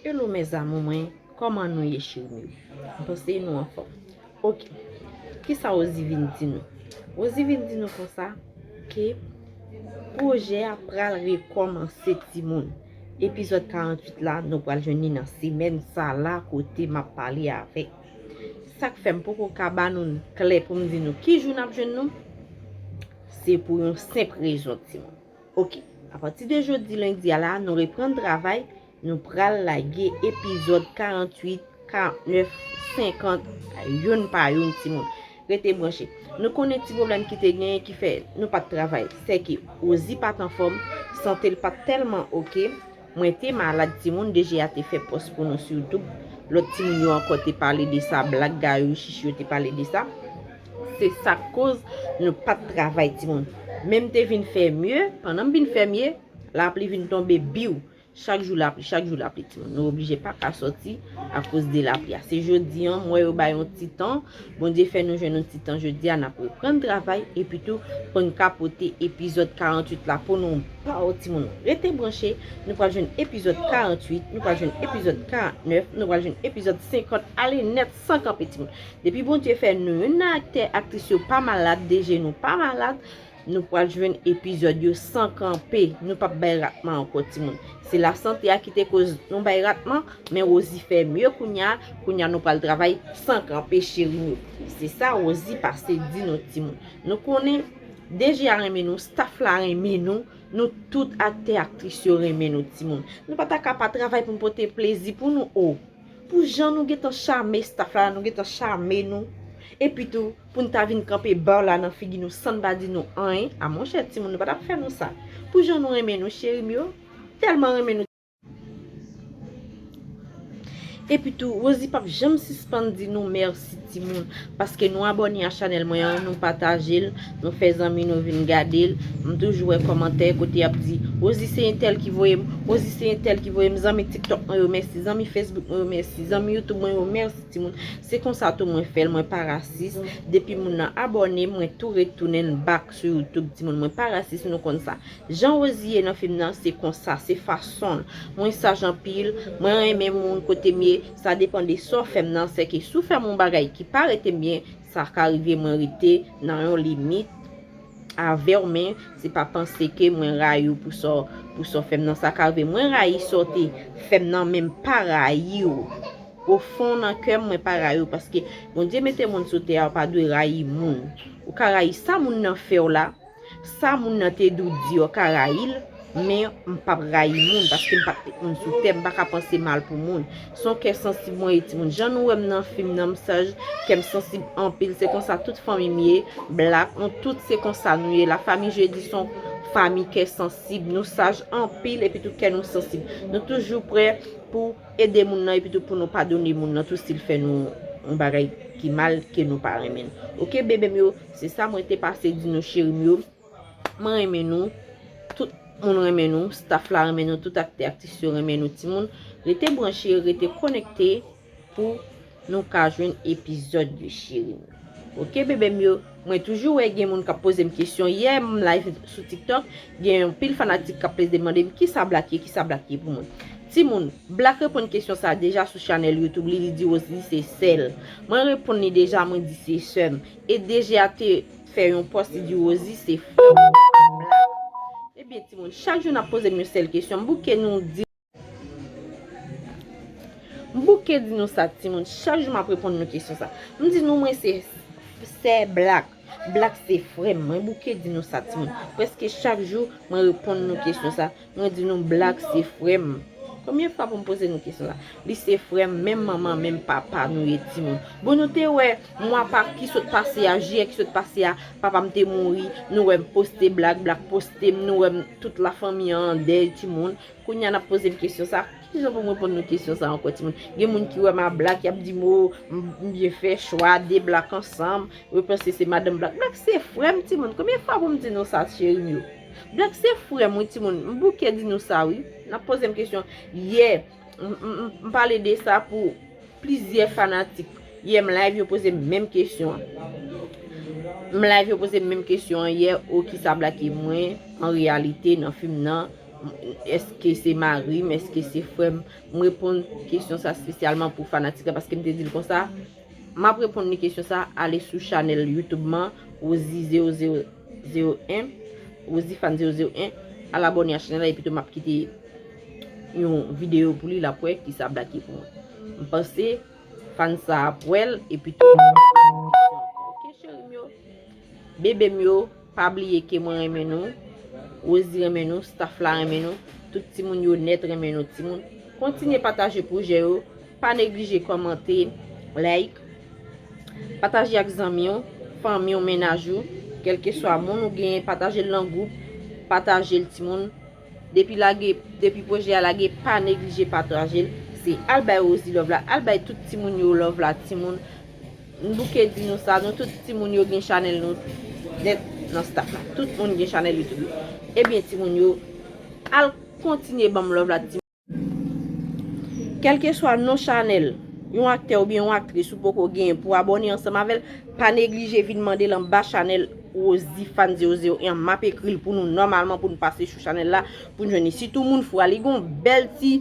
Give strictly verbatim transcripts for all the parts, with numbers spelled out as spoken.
Hello mes amours mwen, kòman nou ye cheri m yo? M panse nou anfòm. Ok. Kisa Rosie vin di nou? Rosie vin di nou konsa ke pwojè a pral rekòmanse timoun. Epizòd karanntuit la, nou pral jwenn li nan semèn sa la kote m ap pale avèk. Sa k fè m poko ka ba nou klè pou m di nou ki jou n ap jwenn nou, se pou yon senp rezon timoun. Ok, apati de jodi lendi a la, nou reprann travay, nou pral lage epizòd karanntuit, karannèf, senkant, youn pa youn timoun. Rete branche. Nou konnen ti pwoblèm ki te genyen ki fè nou pa t travay. Sèke Rosie pa t anfòm, sante l pa t tèlman ok. Mwen te malad timoun, D G a te fè pòs pou nou sou YouTube. Lòt timoun yo ankò te pale de sa, Black Guy, Chichi yo te pale de sa. Se sa k koz nou pa t travay timoun. Men m te vin fè mye, pandan m vin fè mye, lapli vin tonbe biw. Chak jou lapli, chak jou lapli timoun. Nou oblije pa ka sòti akoz de lapli a. Se jodi an, m wè yo bay yon ti tan. Bondye fè nou jwenn yon ti tan jodi a, n ap reprann travay epi tou pou n ka pote epizòd karanntuit la pou nou ba w timoun. Rete branche, nou pral jwenn epizòd karanntuit, nou pral jwenn epizòd karannèf, nou pral jwenn epizòd senkant, ale nèt san kanpe timoun. Depi Bondye fè nou youn nan aktè, aktris yo pa malad, D G nou pa malad, nou pral jwenn epizòd yo san kanpe. Nou p ap bay ratman ankò timoun. Se lasante a ki te koz nou bay ratman, men Rosie fè mye kounya, kounya nou pral travay san kanpe cheri m yo. Se sa Rosie pase di nou timoun. Nou konnen D G a renmen nou, staff la renmen nou, nou tout aktè aktris yo renmen nou timoun. Nou pa ta ka pa travay pou n pote plezi pou nou o. Pou jan nou gentan chame staff la, nou gentan chame nou. Epi tou, pou n ta vin kanpe ba w la nan figi nou san n pa di nou anyen. A monchè timoun, nou pa t ap fè nou sa. Pou jan nou renmen nou cheri m yo, tèlman renmen nou. Epi tou, Rosie p ap janm sispann di nou mèsi timoun, paske nou abòne a chanèl mwen an, nou pataje l, nou fè zanmi nou vin gade l. M toujou wè kòmantè kote y ap di, Rosie se entèl ki voye m, Rosie se entèl ki voye m, zanmi TikTok mwen yo mèsi, zanmi Facebook mwen yo mèsi, zanmi YouTube mwen yo mèsi timoun. Se konsa tou mwen fè l, mwen pa rasis. Depi moun nan abòne, mwen tou retounen l back sou YouTube timoun, mwen pa rasis, nou konn sa. Jan Rosie ye nan fim nan, se konsa, se fason l. Mwen saj anpil, mwen renmen moun kote m ye, sa depann de sa w fè m nan, sèke si w fè m yon bagay ki pa rete m byen, sa ka rive mwen rete nan yon limit avè w, men se pa panse ke mwen rayi w pou sa w, pou sa w fè m nan, sa ka rive mwen rayi sa w te fè m nan, men m pa rayi w. O fon nan kè m, mwen pa rayi w, paske Bondye mete moun sou tè a, w pa dwe rayi moun. Ou ka rayi sa moun nan fè w la, sa moun nan te di w di, w ka rayi l, men m p ap rayi moun, paske m pa t met moun sou tè, m pa ka panse mal pou moun. Se yon kè sansib mwen ye timoun. Jan nou wè m nan fim nan, m saj, kè m sansib anpil, se konsa tout fanmi m ye, Black, nou tout se konsa nou ye. Lafanmi Jeudi se yon fanmi kè sansib, nou saj anpil, epi tou kè nou sansib. Nou toujou prè pou ede moun nan, epi tou pou nou padone moun nan tou si l fè nou yon bagay ki mal, ke nou pa renmen l. Ok, bebe m yo, se sa mwen te pase di nou cheri m yo. Mwen renmen nou, tout moun renmen nou, staff la renmen nou, tout aktè, aktris yo renmen nou timoun. Rete branche, rete konekte pou nou ka jwenn epizòd yo cheri m. Ok, bebe m yo, mwen toujou wè gen moun k ap poze m kesyon. Yè m live sou TikTok, gen yon pil fanatik k ap plede mande m kisa Black ye, kisa Black ye pou mwen. Timoun, Black reponn kesyon sa deja sou chanèl YouTube li, li di Rosie se sè l. Mwen reponn li deja, mwen di se sè m. E D G a te fè yon pòs, li di Rosie se frè m Black. Ebyen timoun, chak jou n ap poze m yon sèl kesyon. M bouke nou di M bouke di nou sa timoun, chak jou m ap reponn nou kesyon sa. M di nou mwen se sè Black, Black se frè m, mwen bouke di nou sa timoun. Prèske chak jou mwen reponn nou kesyon sa, mwen di nou Black se frè m. Konbyen fwa pou m poze nou kesyon sa? Li se frè m, menm manman, menm papa nou ye timoun. Bon, nou te wè mwa pa ki sot pase a, jiyè ki sot pase a, papa m te mouri, nou wè m poste Black, Black poste m, nou wè m tout lafanmi an an dèy timoun. Kounye a n ap poze m kesyon sa, kijan pou m reponn nou kesyon sa ankò timoun? Gen moun ki wè m a Black, y ap di m o, m, m byen fè chwa de Black ansanm, yo panse se madanm Black. Black se frè m timoun, konbyen fwa pou m di nou sa cheri m yo? Black se frè m wi timoun, m bouke di nou sa wi. N ap poze m kesyon. Yè, m, m, m, m pale de sa pou plizyè fanatik. Yè m live yo poze m menm kesyon an. M live yo poze m menm kesyon an yè, o kisa Black ye mwen an reyalite nan fim nan, Èske se mari m? Èske se frè m? M reponn kesyon sa espesyalman pou fanatik la, paske m te di l konsa, m ap reponn li kesyon sa, ale sou chanèl YouTube mwen, Rosie zewo zewo zewo en, Rosie Fan zewo zewo en, al abòne a chanèl la, epi tou m ap kite yon videyo pou li, l ap wè kisa Black ye pou mwen. M panse fan sa ap wè l, epi tou, ok, cheri m yo, bebe m yo, pa bliye ke mwen renmen nou, Rosie renmen nou, staff la renmen nou, tout timoun yo nèt renmen nou, timoun. Kontinye pataje pwojè yo, pa neglije kòmante, like, pataje ak zanmi w, fanmi w, mennaj ou, kèlkeswa moun ou genyen, pataje l nan gwoup, pataje l, timoun. Depi lage, depi pwojè a lage, pa neglije pataje l. Se al bay Rosie love la, al bay tout timoun yo love la, timoun. M bouke di nou sa, nou tout timoun yo gen chanèl nou nèt nan staff la. Tout moun gen chanèl YouTube yo. Ebyen, timoun yo, al kontinye ban m love la, timoun. Kèlkeswa non chanèl yon aktè oubyen yon aktris ou poko genyen pou abòne ansanm avè l, pa neglije vin mande l anba chanèl Rosie Fan zewo zewo en an. M ap ekri l pou nou nòmalman pou nou pase sou chanèl la, pou n jwenn li. Sitou moun fwa, li gon bèl ti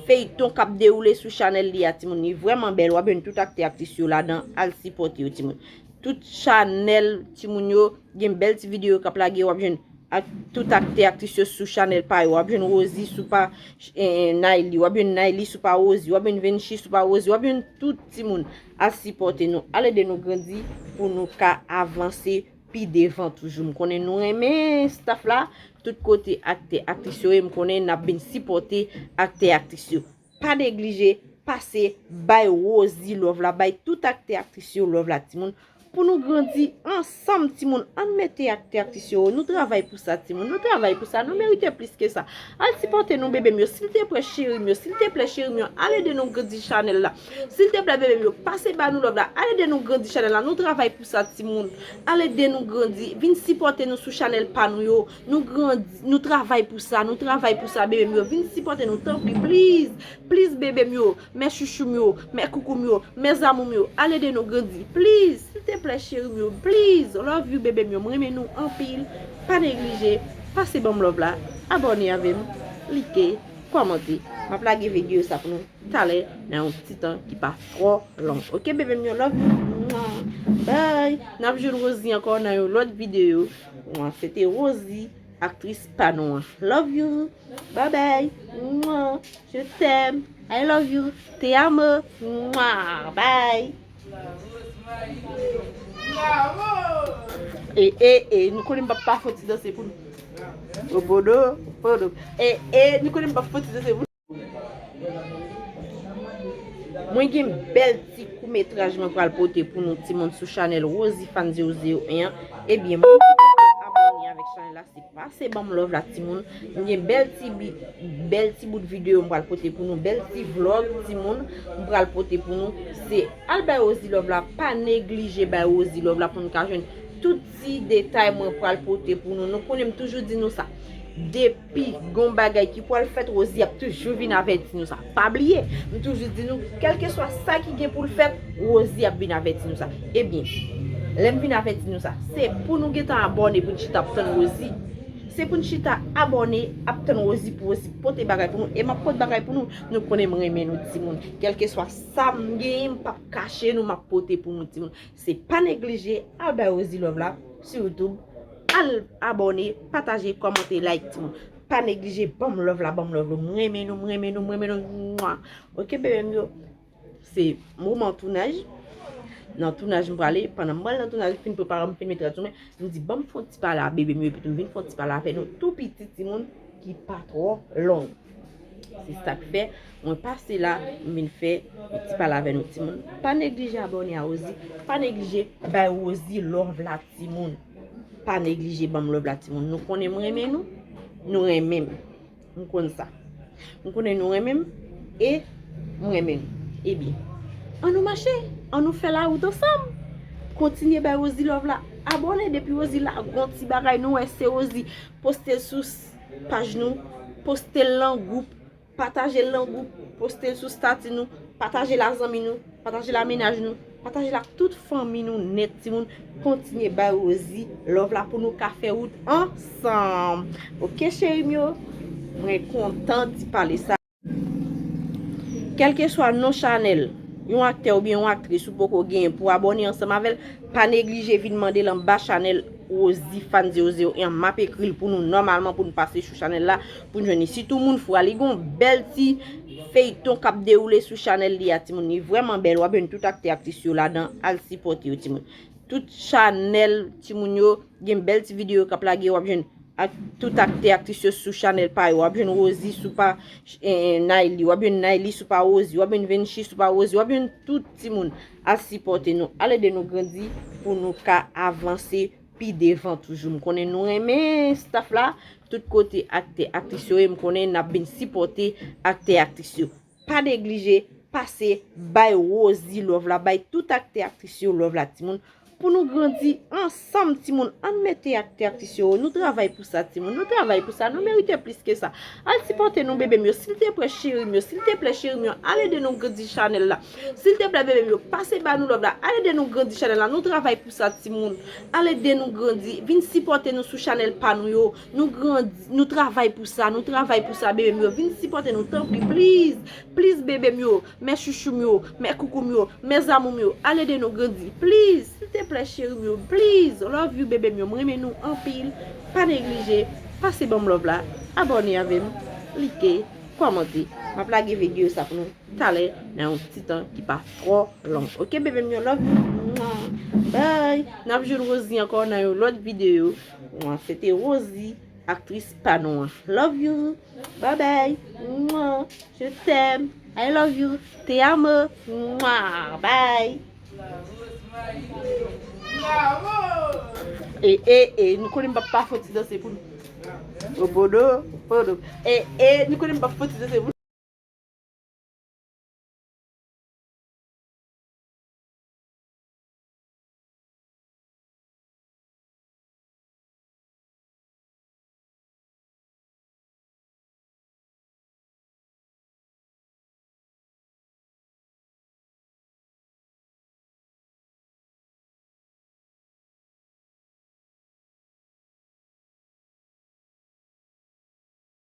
feyton k ap dewoule sou chanèl li a, timoun. Li vrèman bèl, w ap jwenn tout aktè aktris yo ladan, al sipòte yo, timoun. Tout chanèl timoun yo gen bèl ti videyo k ap lage, w ap jwenn ak tout aktè aktris yo sou chanèl pa yo. W ap jwenn Rosie sou pa eh, Nayli, w ap jwenn Nayli sou pa Rosie, w ap jwenn Venchi sou pa Rosie, w ap jwenn tout timoun. Al sipòte nou, al ede nou grandi pou nou ka avanse pi devan toujou. M konnen nou renmen staff la, tout kote aktè aktris yo ye, m konnen n ap vin sipòte aktè aktris yo. Pa neglije pase bay Rosie love la, bay tout aktè aktris yo love la, timoun. Pou nou grandi ansanm, timoun. Ann mete aktè aktris yo, nou travay pou sa, timoun. Nou travay pou sa, nou merite plis ke sa. Al sipòte nou, bebe m yo, silteplè, cheri m yo, silteplè, cheri m yo, al ede nou grandi chanèl la. Silteplè, bebe m yo, pase ba nou love la, al ede nou grandi chanèl la. Nou travay pou sa, timoun. Al ede nou grandi, vin sipòte nou sou chanèl pa nou yo. Nou grandi, nou travay pou sa, nou travay pou sa, bebe m yo. Vin sipòte nou, tanpri, please, please, bebe m yo, mè chouchou m yo, mè koukou m yo, mè zamou m yo, al ede nou grandi, please, silteplè, cheri m yo, please, love you, bebe m yo, m renmen nou anpil, pa neglije, pase ban m love la, abòne avè m, like, kòmante, m ap lage videyo sa pou nou talè nan yon ti tan ki pa twò long. Ok, bebe m yo, love you. Mwah. Bye. N ap jwenn Rosie ankò nan yon lòt videyo. Mwah. Se te Rosie, aktris pa nou an. Love you. Bye bye. Mwah. Je t'aime. I love you. Te amo. Mwah. Bye. E, e, e, nou konnen m p ap pa fè ti danse pou nou. Obodo, obodo. E, e, nou konnen m p ap fè ti danse pou nou. Mwen gen bèl ti koumetraj mwen pral pote pou nou timoun sou chanèl Rosie Fan zewo zewo en an. Ebyen, moun ki poko abòne avèk chanèl la, se pase ban m love la timoun. M gen bèl ti bi, bèl ti bout videyo m pral pote pou nou, bèl ti vlog timoun m pral pote pou nou. Se al bay Rosie love la, pa neglije bay Rosie love la pou nou ka jwenn tout ti detay mwen pral pote pou nou. Nou konnen m toujou di nou sa. Depi gon bagay ki pral fèt, Rosie ap toujou vin avèti nou sa. Pa bliye, m toujou di nou, kèlkeswa sa ki gen pou l fèt, Rosie ap vin avèti nou sa. Ebyen, lè m vin avèti nou sa, se pou nou gentan abòne pou n chita ap tann Rosie. Se pou n chita abòne ap tann Rosie pou Rosie pote bagay pou nou. E m ap pote bagay pou nou. Nou konnen m renmen nou timoun. Kèlkeswa sa m genyen, m p ap kache nou, m ap pote pou nou timoun. Se pa neglije al bay Rosie love la sou YouTube. Al abòne, pataje, kòmante, like timoun. Pa neglije ban m love la, ban m love la. M renmen nou, m renmen nou, m renmen nou. Mwah. Ok, bebe m yo. Se moman tounaj. Nan tounaj m prale. Pandan m pral nan tounaj, m fin prepare, m fin mete rad sou mwen. M di, ban m fè yon ti pale a bebe m yo, epi tou m vin fè yon ti pale avè nou tou piti timoun ki pa twò long. Se sa k fè mwen pase la, m vin fè yon ti pale avè nou timoun. Pa neglije abòne a Rosie, pa neglije bay Rosie love la timoun. Pa neglije ban m love la timoun. Nou konnen m renmen nou, nou renmen m. M konn sa. M konnen nou renmen m e m renmen nou. Ebyen, ann nou mache, ann nou fè lawout ansanm. Kontinye bay Rosie love la. Abòne depi Rosie la gon ti bagay nou wè se Rosie. Poste l sou s- paj nou, poste l nan gwoup, pataje l nan gwoup, poste l sou stati nou, pataje l a zanmi nou, pataje l a mennaj nou, pataje l ak tout fanmi nou nèt timoun. Kontinye bay Rosie love la pou nou ka fè wout ansanm. Ok cheri m yo. Mwen kontan di pale sa. Kèlkeswa non chanèl yon aktè oubyen yon aktris ou poko genyen pou abòne ansanm avè l, pa neglije vin mande l anba chanèl Rosie Fan zewo zewo en an. M ap ekri l pou nou nòmalman pou n pase sou chanèl la pou n jwenn li. Sitou moun fwa, li gon bèl ti feyton k ap dewoule sou chanèl li a, timoun. Li vrèman bèl. W ap jwenn tout aktè aktris yo ladan. Al sipòte yo, timoun. Tout chanèl timoun yo gen bèl ti videyo k ap lage. W ap jwenn ak tout aktè aktris yo sou chanèl pa yo. W ap jwenn Rosie sou pa eh, Nayli. W ap jwenn Nayli sou pa Rosie. W ap jwenn Venchi sou pa Rosie. W ap jwenn tout timoun. Al sipòte nou. Al ede nou grandi pou nou ka avanse pi devan toujou. M konnen nou renmen staff la. Tout kote aktè aktris yo ye, m konnen n ap vin sipòte aktè aktris yo. Pa neglije pase bay Rosie love la, bay tout aktè aktris yo love la, timoun. Pou nou grandi ansanm, timoun. Ann mete aktè aktris yo. Nou travay pou sa, timoun. Nou travay pou sa. Nou merite plis ke sa. Al sipòte nou, bebe m yo. Silteplè, cheri m yo. Silteplè, cheri m yo. Al ede nou grandi chanèl la. Silteplè, bebe m yo. Pase ba nou love la. Al ede nou grandi chanèl la. Nou travay pou sa, timoun. Al ede nou grandi. Vin sipòte nou sou chanèl pa nou yo. Nou grandi, nou travay pou sa, nou travay pou sa, bebe m yo. Vin sipòte nou, tanpri, please, please, bebe m yo, mè chouchou m yo, mè koukou m yo, mè zamou m yo, al ede nou grandi, please, silteplè, cheri m yo, please, love you, bebe m yo, m renmen nou anpil, pa neglije, pase ban m love la, abòne avè m, like, kòmante, m ap lage videyo sa pou nou talè nan yon ti tan ki pa twò long. Oke, bebe m yo, love you. Mwah. Bye. N ap jwenn Rosie ankò nan yon lòt videyo. Mwah. Se te Rosie, aktris pa nou an. Love you. Bye bye. Mwah. Je t'aime. I love you. Te amo. Mwah. Bye. E, e, e, nou konnen m p ap pa fè ti danse pou nou. Obodo, obodo. E, e, nou konnen m p ap fè ti danse pou nou.